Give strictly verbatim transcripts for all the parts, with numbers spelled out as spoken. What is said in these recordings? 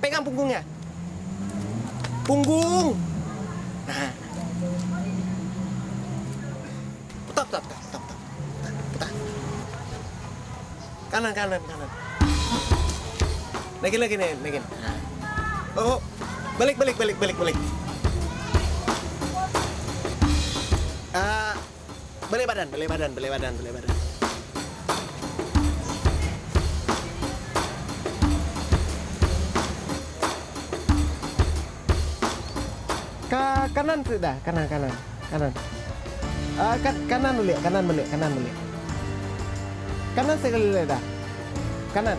Pegang punggungnya. Punggung. Nah. Putar, putar, putar, putar, putar. Putar, putar. Kanan, kanan, kanan. Naikin lagi, naikin, naikin. Nah. Oh, balik, balik, balik, balik, balik. Ah, balik badan, balik badan, balik badan, balik badan. Ka kanan sudah, kanan, kanan, kanan. Ah, ka-, kanan baliak, kanan baliak, kanan baliak. Kanan sakali lai dah. Kanan.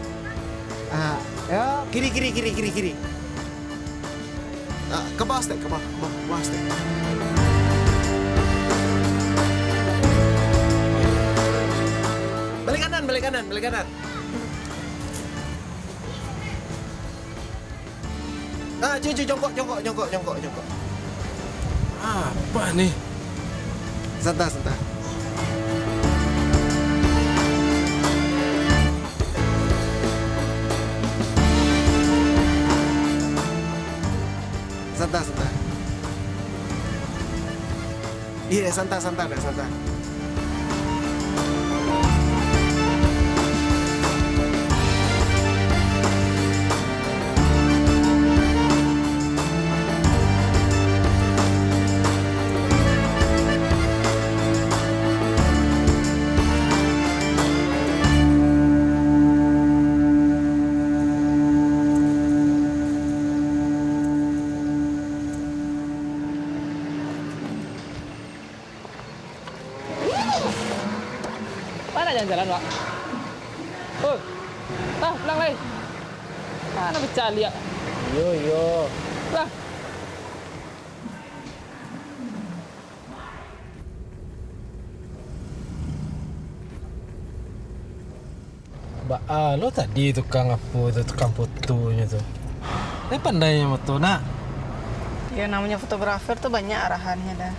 Ah, yo, kiri, kiri, kiri, kiri, kiri. Ah, ka bawah saketek, ka bawah, ka bawah, ka bawah saketek. Baliak kanan, baliak kanan, baliak kanan. Ah, cuy, cuy, jongkok, jongkok, jongkok, jongkok, jongkok. Apa ni? Santa, santa. Santa, santa. Iya, santa, santa, dah, santa. Mana jalan-jalan, Wak? Oh, ah, pulang lai. Mana bacaliak? Iyo, iyo. Pulang. Baa lo tadi tukang apo tu, tukang fotonyo tu? Eh, pandainyo moto, nak? Yo, namonyo fotografer tu banyak arahannyo, dah.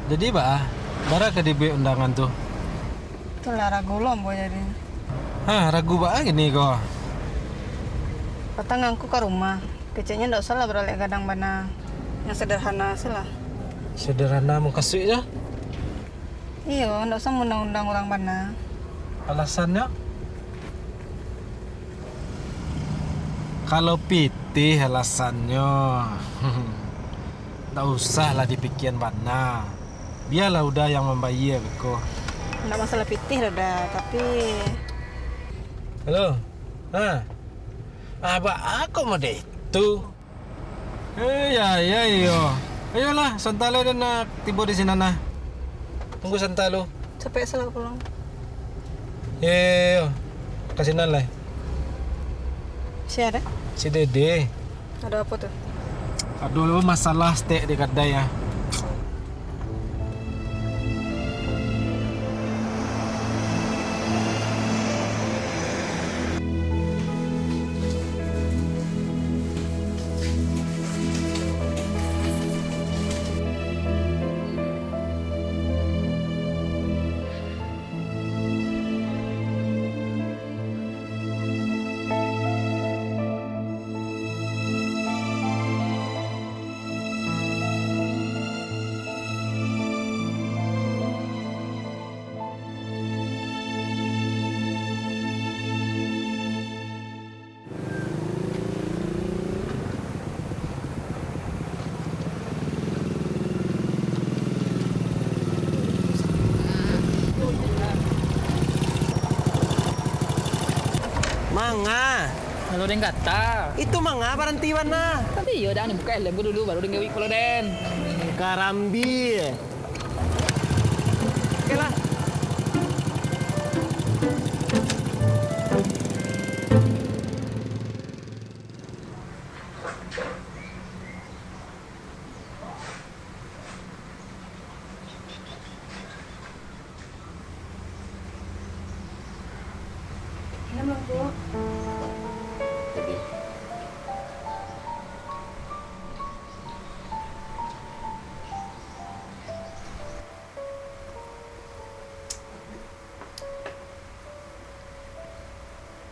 Jadi, baa, bara ka dibuek undangan tu? Itulah ragu lo ambo jadi. Ha, ragu baa kini ko? Patang angku ka rumah. Keceknyo ndak usahlah baralek gadang bana. Yang sederhana se lah. Sederhana mukasuik se? Iyo, ndak usah maundang-undang urang bana. Alasannyo? Kalau pitih alasannyo, ndak usahlah dipikian bana. Bialah Uda yang mambayia beko. Ndak masalah pitih doh, Da, tapi... Halo? Ha? Ah, baa kok model itu? Eh, ya, ya, iyo. Ayolah, santa lai den nak tibo di sinan nah. Tunggu santa lu. Capek salah pulang. Yo, yo, yo, yo. Ka sinan lai. Si ada? Si Dede. Ada apa tu? Aduh, lu masalah stek di kadai, ah. Manga. Kalau den kata. Itu manga baranti bana. Tapi iyo, dah, ni buka helm dulu, baru den gawik kalau den. Karambia. Oke lah.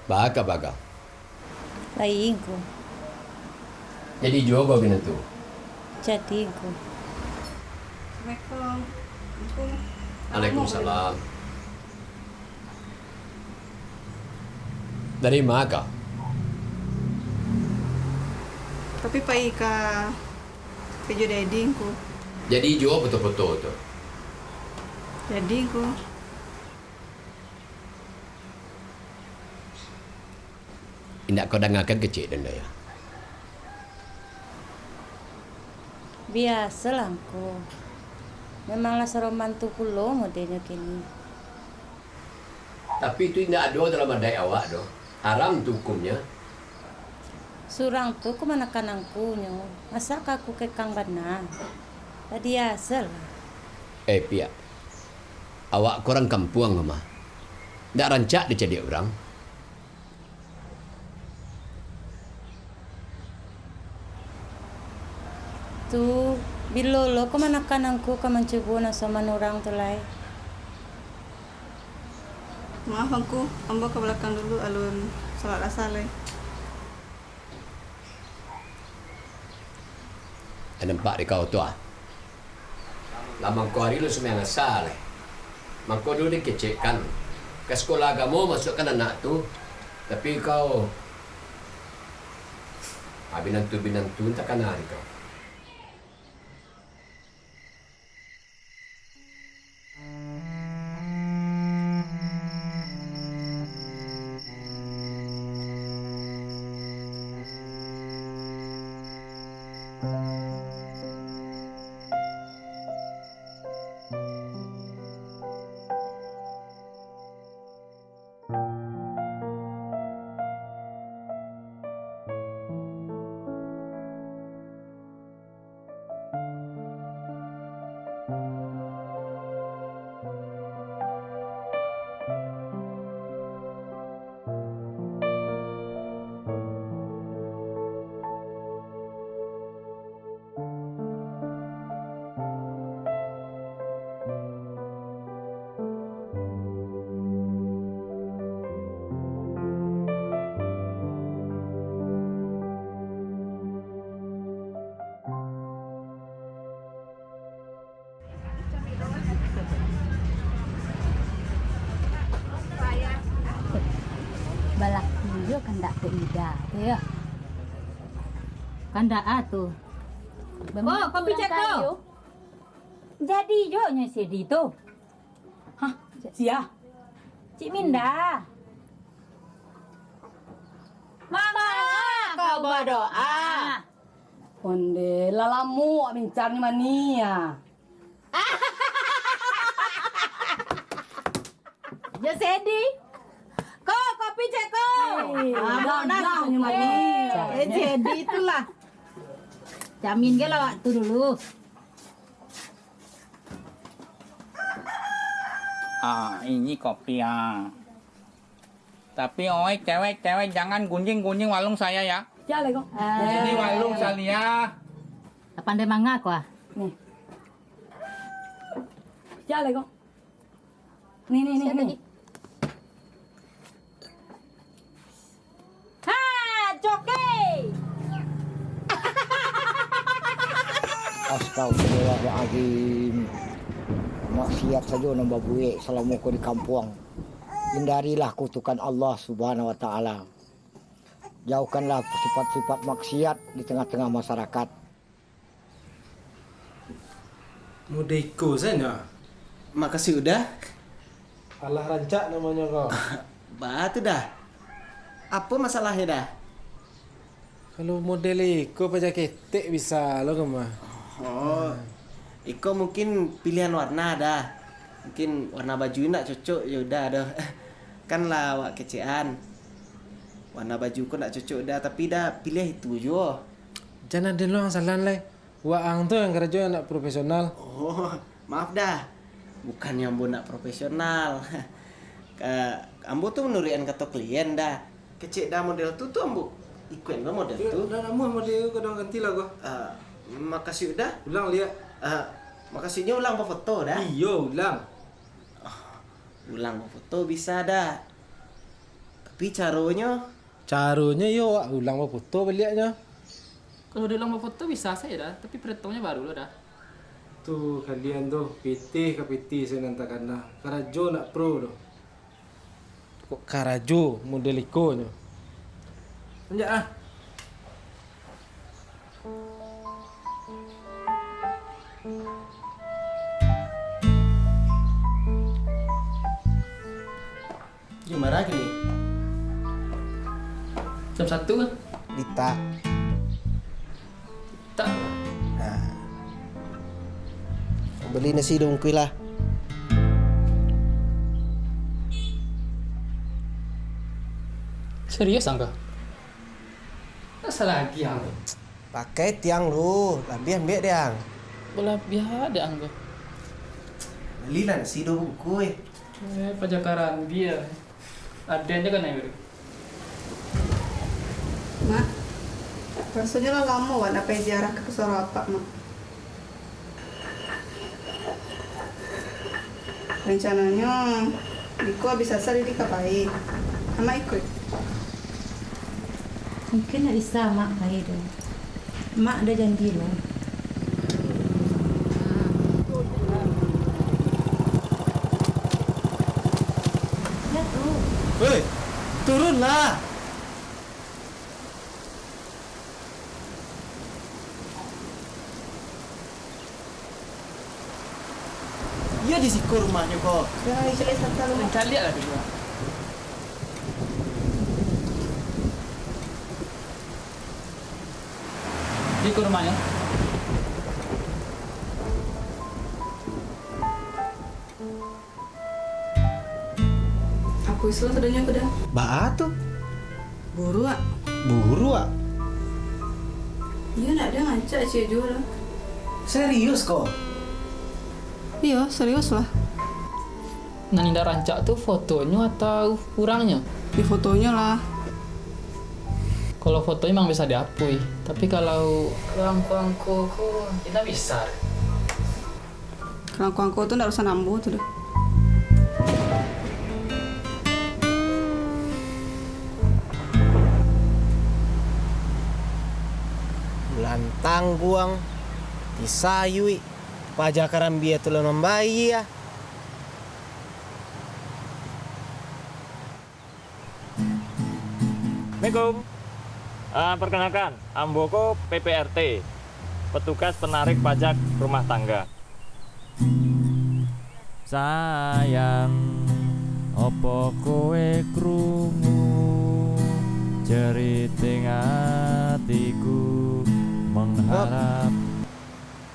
Baa kaba? Baik, Ngku. Jadi juo ko binantu? Jadi, Ngku. Assalamualaikum. Assalamualaikum. Waalaikumsalam. Dari ma kau? Tapi pai ka karajo Edi, Ngku. Jadi juo foto-foto tu? Jadi, Ngku. Indak kau dangakan kecek den, Dayah? Biasolah, Ngku. Memanglah saroman tu pulo modelnyo kini. Tapi itu indak ado dalam adaik awak doh. Haram tu hukumnyo. Surang tu kamanakan angkunyo. Masa ka aku kekang bana? Padiasolah. Eh, Piak. Awak ko urang kampuang mah. Ndak rancak dicaliak urang. Tu, bilo lo kamanakan angku ka mancubo nafsu urang tu lai? Maaf, Angku, ambo ka balakang dulu, alun salat asa lai. Lah nampak di kau tu, ah. Lah mangko ari lu sumbayang asa lai. Mangko dulu dikecekkan. Ka sikola agamo masuakkan anak tu. Tapi kau, ah, binantu-binantu takana di kau. Balakang jo kandak Tek Ida tu yo. Kandak a tu. Oh, kopi ceko. Jadi jo nyo si Edi tu. Hah, sia? Cik Minda. Manga kau badoa? Onde, lah lamo awak mincan ni mani, ah. Jo si Edi. Ko, kopi ceko. Eh, ah, dah, dah, ni mani. Eh, si Edi itulah. Jamin ge lah waktu dulu. Ah, ini kopi, ah. Tapi, oi, cewek-cewek, jangan gunjing-gunjing warung saya, ya. Siap, Lego. Ah. Ini warung saya. Pandai manga ko, ah. Nih. Siap, Lego. Nih, nih, nih, nih. Ha, coke! Astagfirullahalazim. Maksiat sajo nan babuek salamo ko di kampuang. Hindarilah kutukan Allah Subhanahu wa Ta'ala. Jauhkanlah sifat-sifat maksiat di tengah-tengah masyarakat. Mode iko sajo. Makasih, Uda. Alah rancak namonyo ko. Baa tu, Da. Apo masalahnyo, Da? Kalau model iko paja ketek bisa lo ka mah. Oh, iko mungkin pilihan warna, Da. Mungkin warna baju ndak cocok jo Uda doh. Kan lah awak kecekan. Warna baju ko ndak cocok, Da, tapi Da piliah itu juo. Jan aden lo ang salah lai. Waang tu nan karajo ndak profesional. Oh, maaf, Da. Bukannyo ambo ndak profesional. Ka, ambo tu manuruikan kato klien, Da. Kecek Da model tu, tu ambo ikuik lo model tu. Ndak namuah model tu, kadang ganti lah ko. Ah, makasih, Da. Ulang liak. Ah, makasudnyo ulang bafoto, Da? Iyo, ulang. Ah, ulang bafoto bisa, Da. Tapi caronyo Caronyo iyo awak ulang bafoto baliaknyo. Kalau diulang bafoto bisa sajo dah, tapi peretongnyo baru lo dah. Tu kalian tu, pitih ka pitih sajo nan takana. Karajo ndak pro doh. Kok karajo model iko nyo? Lanjak ah. Di ma kini? Jam satu kan? Litak. Litak. Nah. Bali nasi duo bungkuih lah. Serius, Angga? Asa lagi, Angga. Pakai tiang lu, labiah ambiak deh, Ang. Balabiah deh, Angga. Balilah nasi duo bungkuih. Eh, pajakaran dia. Aden je kan, Angga? Mak, rasonyo lah lamo wak ndak pai ziarah ka pusaro apak, Mak. Rancanonyo, iko abih asa Didi ka pai. Amak ikuik? Mungkin ndak bisa Mak pai doh. Mak ado janji lo. Yo tu. Hei, turunlah! Iyo di siko rumahnyo ko. Caliak lah dulu. Di siko rumahnyo. Apo isuak sadonyo ko, Da? Baa tu? Buruak. Buruak? Iyo, ndak ado nan rancak ciek juo lah. Serius ko? Iyo, serius lah. Nan indak rancak tu fotonyo atau urangnyo? Di fotonyo lah. Kalau fotonyo memang bisa diapuih, tapi kalau angko-angko ko indak bisa. Kalau angko-angko tu ndak urusan ambo tu doh. Bulan tangguang, disayuik, paja karambia tu lah mambayia. Assalamualaikum. Ah, perkenalkan, ambo ko P P R T, petugas penarik pajak rumah tangga. Sayang, opo kowe krungu ceriting atiku mengharap.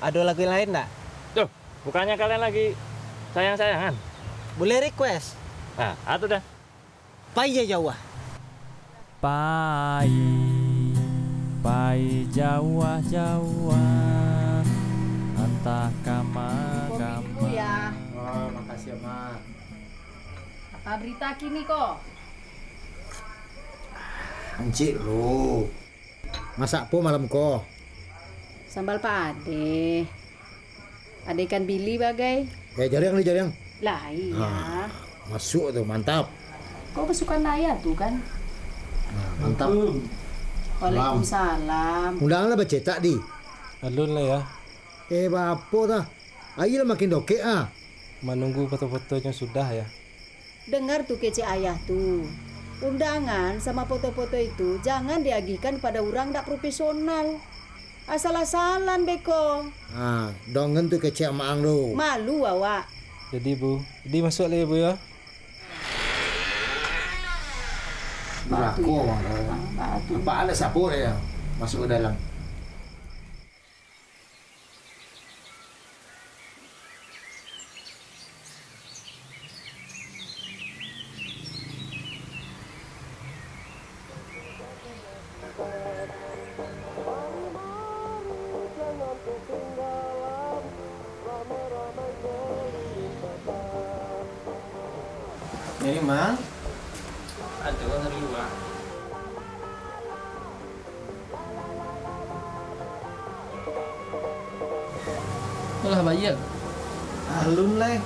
Ado lagu yang lain ndak? Duh, bukannya kalian lagi sayang-sayangan? Boleh request. Nah, atu dah. Pai jauah-jauah. Pai, pai jauah-jauah, antah kama-kama. Kopi dulu ya. Wah, makasih, Mak. Apa berita kini ko? Ancik lu. Masak apo malam ko? Sambal padeh. Ado ikan bili bagai. Eh, jariang ni, jariang. Lah, iya. Ah, masuk tu, mantap. Kau kesukaan ayah tu kan? Ah, mantap. Assalamualaikum. Waalaikumsalam. Undangan lah bacetak, Di. Alun lah, ya. Eh, baapo tah? Aia lah makin dokek, ah. Manunggu foto-fotonyo sudah, ya. Dengar tu kecek ayah tu. Undangan sama foto-foto itu jangan diagihkan pada urang ndak profesional. Asal-asalan beko. Ha, dongen tu kecek amak ang tu. Malu awak. Jadi, Bu, jadi masuk lah ya, Bu, ya. Durako, Bang. Batu. Nampak ada sapo dia masuk ke dalam. Jadi, Mang? Aduh, ngeri, Bang. Alah, bayia. Alun lai.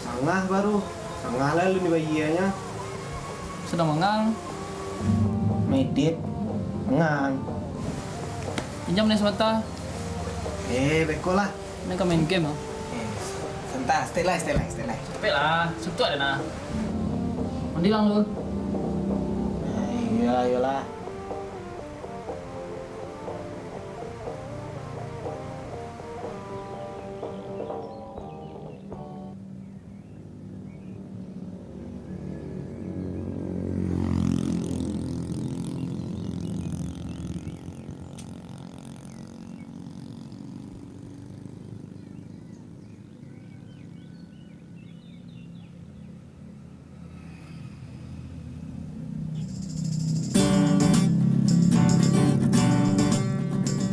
Sangah baru. Sangah lai alun dibayianyo. Sadang mangang. Edit. Ngan. Pinjam ni sabanta. Eh, beko lah. Ni ka main game, ah. Eh, sabanta, stay lah, stay lah, stay lah. Capek lah, suntuak dah nah. Mandi lang lu. Eh, iyolah, iyolah.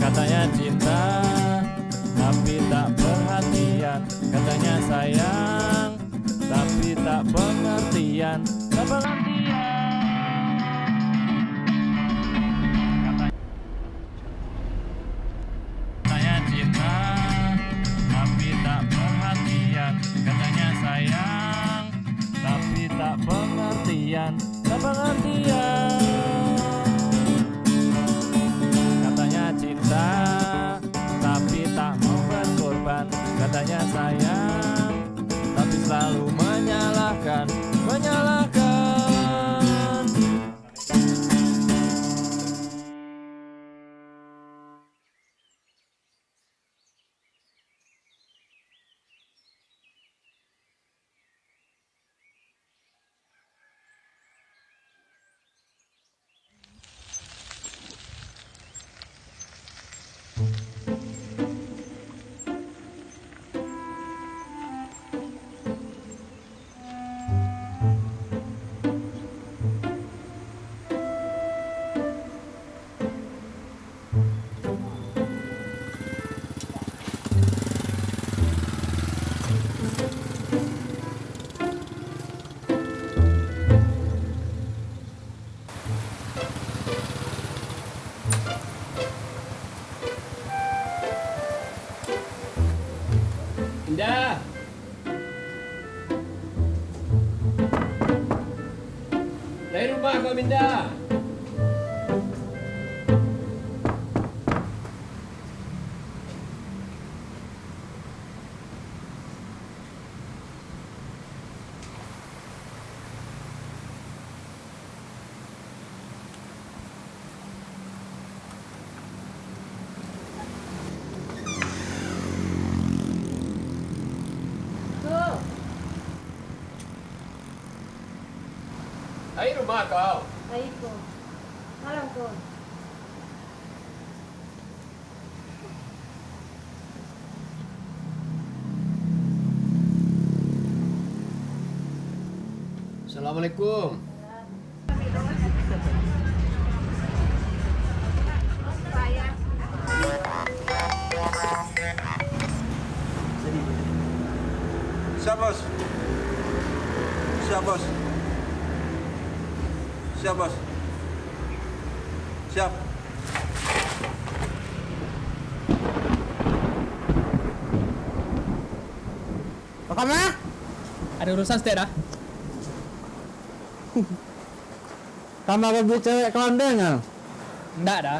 Katanya cinta, tapi tak perhatian. Katanya sayang, tapi tak pengertian. Tak pengertian. Katanya cinta, tapi tak perhatian. Katanya sayang, tapi tak pengertian. Tak pengertian. Katanya cinta, tapi tak mau berkorban. Katanya sayang, tapi selalu menyalahkan, menyalahkan. Indah. Dari rumah ko, Indah. Ko. Ai rumah kau. Ai ko. Malam ko. Assalamualaikum. Siap, Bos. Siap, Bos. Siap, Bos. Siap. Ka ma? Ado urusan saketek, Da. Ka ma babuek cewek kalandeng, ah? Ndak, Da.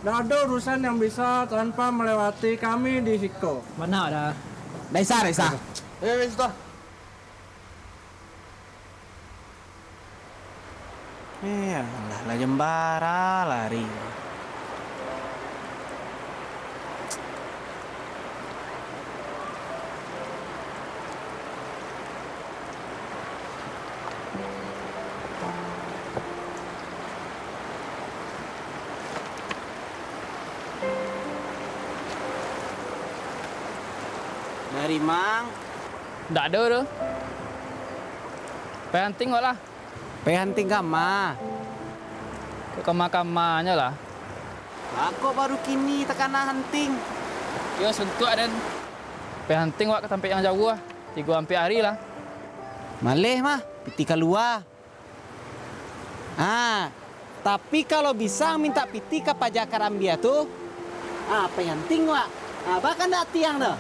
Ndak ado urusan yang bisa tanpa melewati kami di siko. Bana, Da. Ndak bisa, ndak bisa. Eh, wis, Da. Eh, alah, lah jam bara lari. Dari Mang? Ndak ado doh. Pai Hanting wak lah. Pai Hanting ka ma? Ka kama-kamanyo lah. Baa kok baru kini takana Hanting? Iyo, suntuak den. Pai Hanting wak ka tampek yang jauah, tigo ampek ari lah. Maleh mah, pitih kalua. Ah, tapi kalau bisa mintak pitih ka paja karambia tu, ah, Pai Hanting wak. Ah, baa kok ndak tiang tu?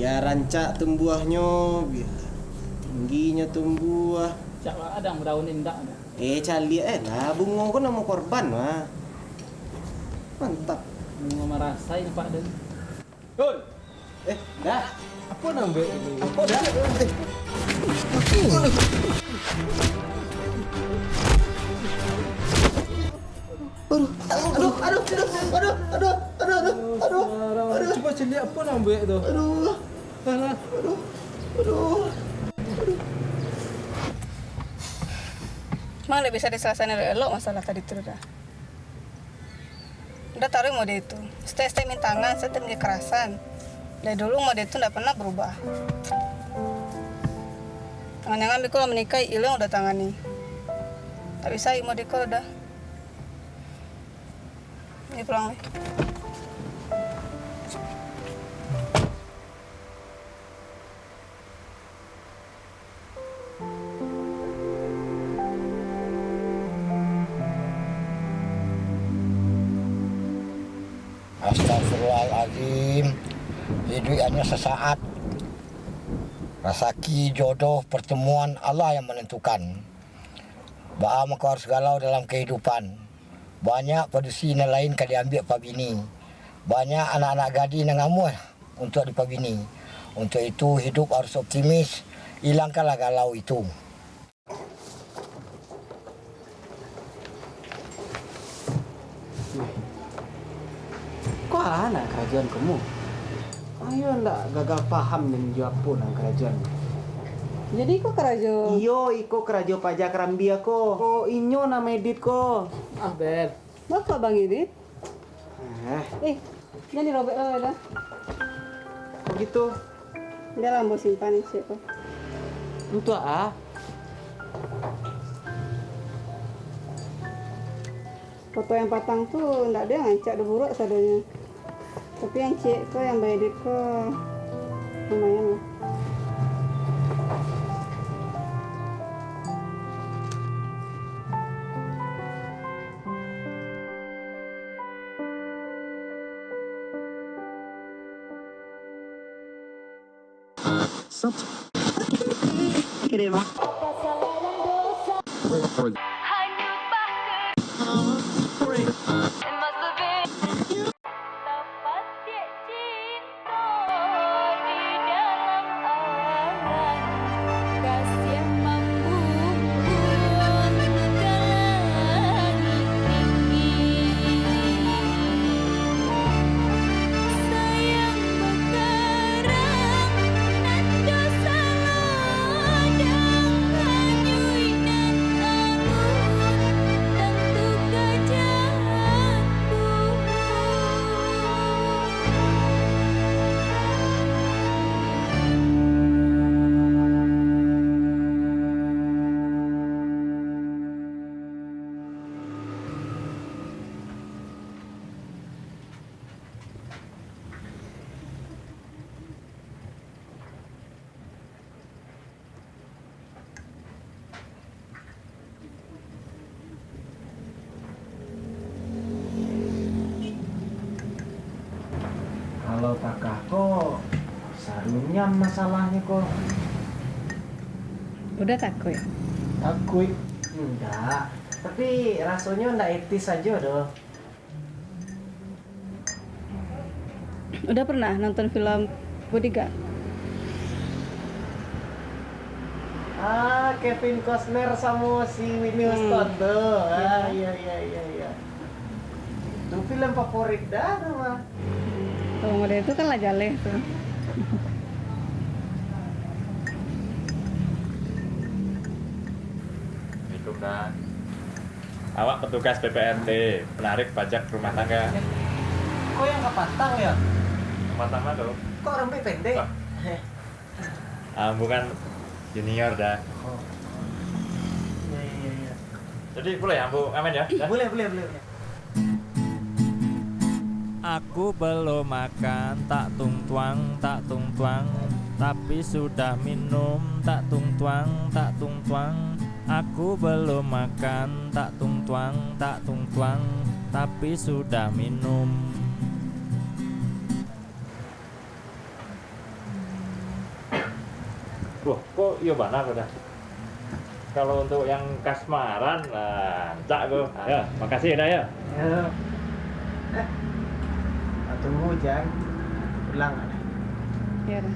Biar rancak tumbuahnyo, biar tingginyo tumbuah. Cak adang daun indak tu. Eh, caliak eh lah, bungo ko namo korban mah. Mantap. Bungo marasai nampak den. Dul! Eh, dah. Apo nan buek tu? Apo dah? Eh. Aduh, aduh, aduh. Cubo caliak apo nan buek tu. Aduh. Alah. Aduh. Aduh. Manga ndak bisa disalasaian elok-elok masalah tadi tu, Da? Udah taruih mode itu. Setiap-setiap mintangan, setiap kekerasan. Dari dulu mode itu ndak pernah berubah. Jangan-jangan beko lah menikah, ilang udah tangani. Tak bisa, mode ko udah. Ni pulang, weh. Astagfirullahalazim. Hiduik hanyo sasaat. Rasaki, jodoh, pertemuan, Allah yang menentukan. Baa mako harus galau dalam kehidupan. Banyak padusi nan lain ka diambiak pabini. Banyak anak-anak gadih nan amuah untuak dipabini. Untuak itu, hidup harus optimis, ilangkanlah galau itu. Ko alah nan karajoan kamu? Ayo ndak gagal paham den jo apo nan karajoan. Jadi iko karajo? Iyo, iko karajo paja karambia ko. Ko inyo nan maedit ko. Ah, Beb. Baa kok Abang edit? Eh. Eh, jan dirobek lah, dah. Kok gitu? Bialah ambo simpan, siap ko. Untuak a? Foto yang patang tu ndak ado yang rancak, dah buruak sadonyo. Tapi yang ciek ko, yang baedit ko, lumayan lah. Di dalam angan, kasih mambumbun ka langik tinggi. Sayang bakarang, nan dosa ladang, hanyuik nan alun, tantu ka jatuah. Kalau takah ko, sarunyam masalahnyo ko. Uda takuik? Takuik? Indak. Tapi rasonyo indak etis sajo doh. Uda pernah nonton film Bodyguard? Ah, Kevin Costner samo si Whitney Houston tu. Ah, iyo, iyo, iyo, iyo. Itu film favorit Da tu mah. Kalau model itu kan lah jaleh tu. Assalamualaikum, Da. Awak petugas P P R T, penarik pajak rumah tangga. Ko yang kapatang, yo? Kapatang ma tu? Kok rambut pendek? Ah. Ambo kan junior, Da. Oh. Iyo, iyo, iyo, iyo. Jadi, buliah ambo ngamen, yo, Da? Buliah, buliah, buliah, buliah. Aku belum makan, tak tung tuang, tak tung tuang, tapi sudah minum, tak tung tuang, tak tung tuang. Aku belum makan, tak tung tuang, tak tung tuang, tapi sudah minum. Iyo bana tu Da. Kalau untuk yang kasmaran, lah, rancak ko. Yo, makasih Da, yo. Yo. Eh, tunggu, Jan. Pulang lah. Yo Da.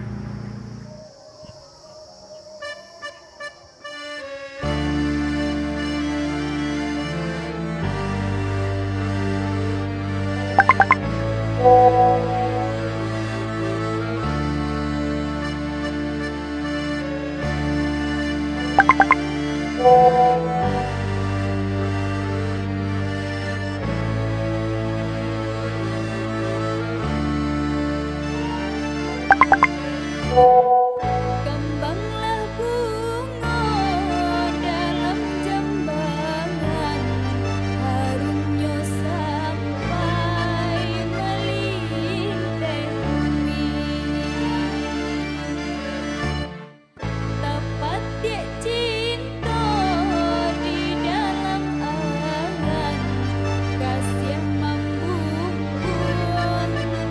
Kambanglah bungo dalam jambangan, harumnyo sampai malinteh bumi. Tapatiak cinto di dalam angan, kasiah mambumbun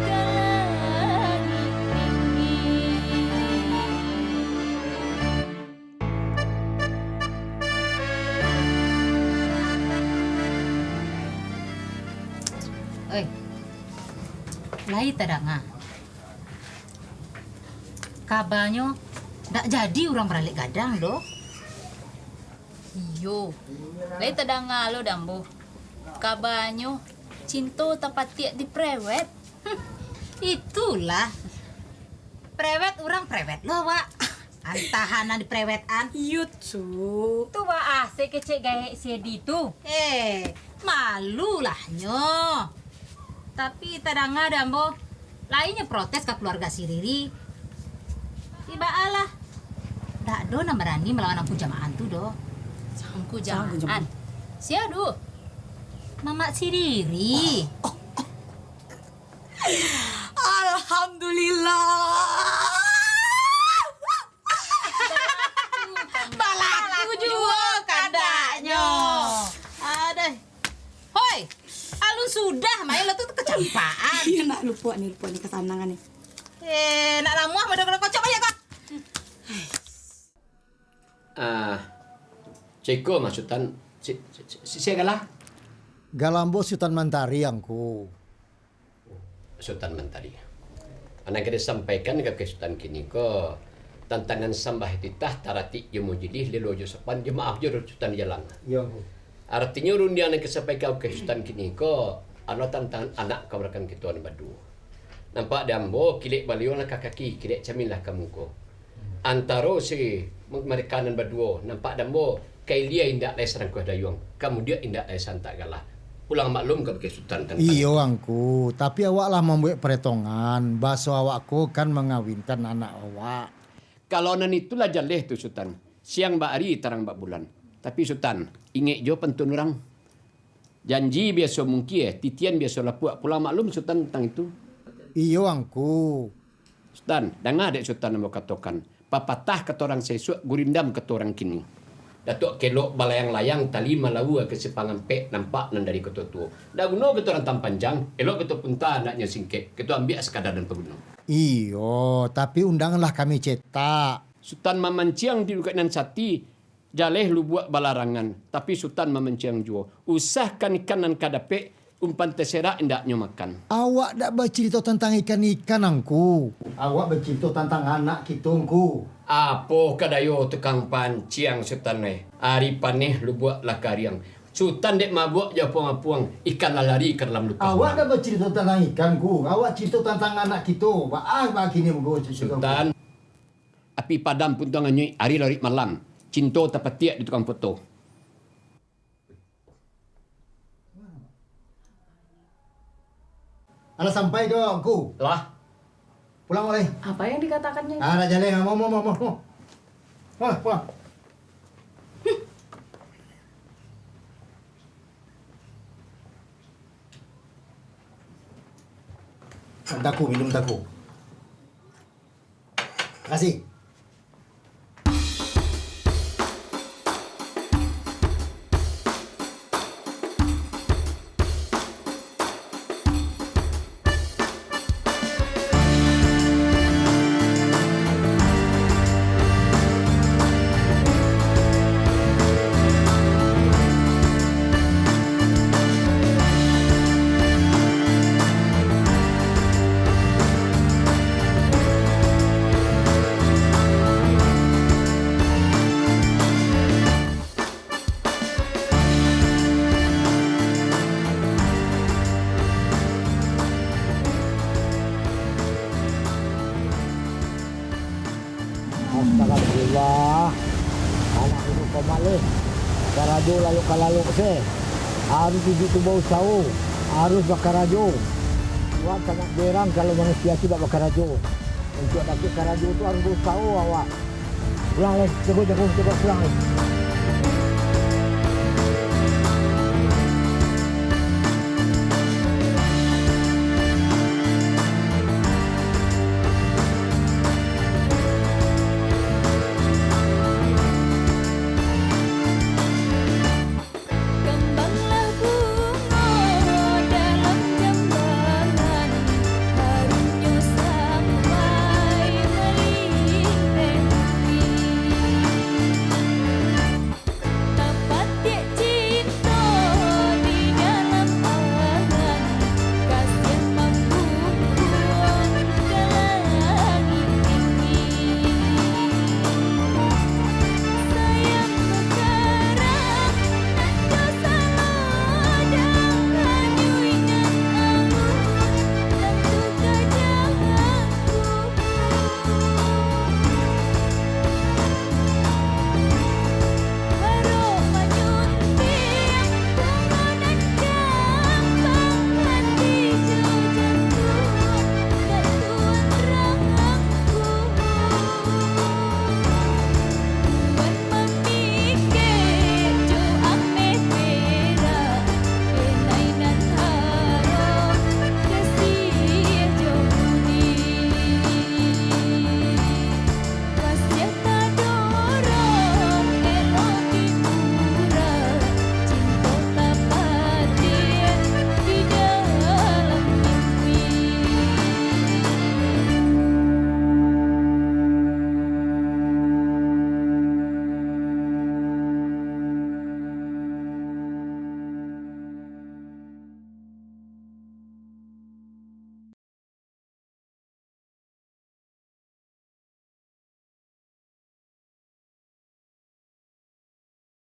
ka langik tinggi. Oi, lai tadanga kabanyo, ndak jadi urang baralek gadang doh. Iyo, lai tadanga lo Da Ambo. Kabanyo, cinto tapatiak di prewet. Huh, itulah. Prewet urang prewet lo, Wak. Antahan nan diprewetan. Iyo, Cuk. Tu baa se kecek gaek si Edi tu? Eh, malulah nyo. Tapi tadanga Da Ambo, lai nyo protes ka kaluarga si Riri. Tapi baalah, ndak ado nan barani malawan Angku Jamaan tu doh. Angku Jamaan? Sia tu? Mamak si Riri. Alhamdulillah. Balaku juo kandaknyo. Aduh. Hoi, alun sudah main lo tu kacampaan. Iyo, nak lupo ni, lupo ni kasanangan ni. Eh, nak lamuah model kocok banyak kau. Ah, ceko mah Sutan, si, si, si, si Galah? Galah ambo Sutan Mantari, Angku. Sutan Mantari. Nan ka disampaikan ka Sutan kini ko, tantangan sambah titah, taratik jo majilih, lelo jo sopan, jo maaf jo Sutan di jalan. Iyo, Angku. Aratinyo, rundiang nan ka disampaikan ka Sutan kini ko, adalah tantangan anak kamanakan kito nan baduo. Nampak di ambo, kilek baliau lah ka kaki, kilek camin lah ka muko. Antaro si mereka nan baduo, nampak di ambo, ka ilia indak lai sarangkuah dayuang, ka mudiak indak lai saantak galah. Pulang maklum ka bakeh Sutan tantang. Iyo, Angku, tapi awak lah mambuek paretongan, baso awak ko kan mangawinkan anak awak. Kalau nan itulah jaleh tu, Sutan. Siang bak ari, tarang bak bulan. Tapi, Sutan, ingek jo pantun urang. Janji biaso mungkie, titian biaso lapuak. Pulang maklum Sutan tantang itu. Iyo, Angku. Sutan, danga dek Sutan ambo katokan. Papatah kato urang saisuak, gurindam kato urang kini. Datuak kelok balayang-layang, tali malaua ka simpang ampek, nampak nan dari kato tuo. Ndak guno kato rantang panjang, elok kato punta andaknyo singkek, kato ambiak sakadar nan paguno. Iyo, tapi undanganlah kami cetak. Sutan mamanciang di dukuak nan sati, jaleh lubuak balarangan, tapi Sutan mamanciang juo. Usahkan ikan nan ka dapek, umpan taserak indaknyo makan. Awak dak bacurito tantang ikan-ikan, Angku. Awak bacurito tantang anak kito, Angku. Apo ka dayo tukang panciang, Sutan, eh? Ari paneh lubuak lah kariang. Sutan dek mabuak jo apuang-apuang, ikan lah lari ka dalam lukah. Awak dak bacurito tantang ikan, Angku. Awak curito tantang anak kito. Baa, baa kini muko, Sutan. Sutan. Api padam puntuang anyuik, ari laruik malam. Cinto tapatiak di tukang poto. Alah sampai ko, Angku? Lah. Pulang, Wak, lai. Apa yang dikatakannya itu? Ah, nak jaleh. Mau, mau, mau, mau, mau. Pulang, pulang. Daku, minum daku. Makasih. Alhamdulillah, anak ibu pamaleh, karajo lalok ka lalok se, harus iduik tu bausaho, harus bakarajo. Tuhan sangat jarang kalau manusia tu dak bakarajo. Untuak dapek karajo tu harus bausaho awak. Pulang lai, jago, jago, jago, pulang lai.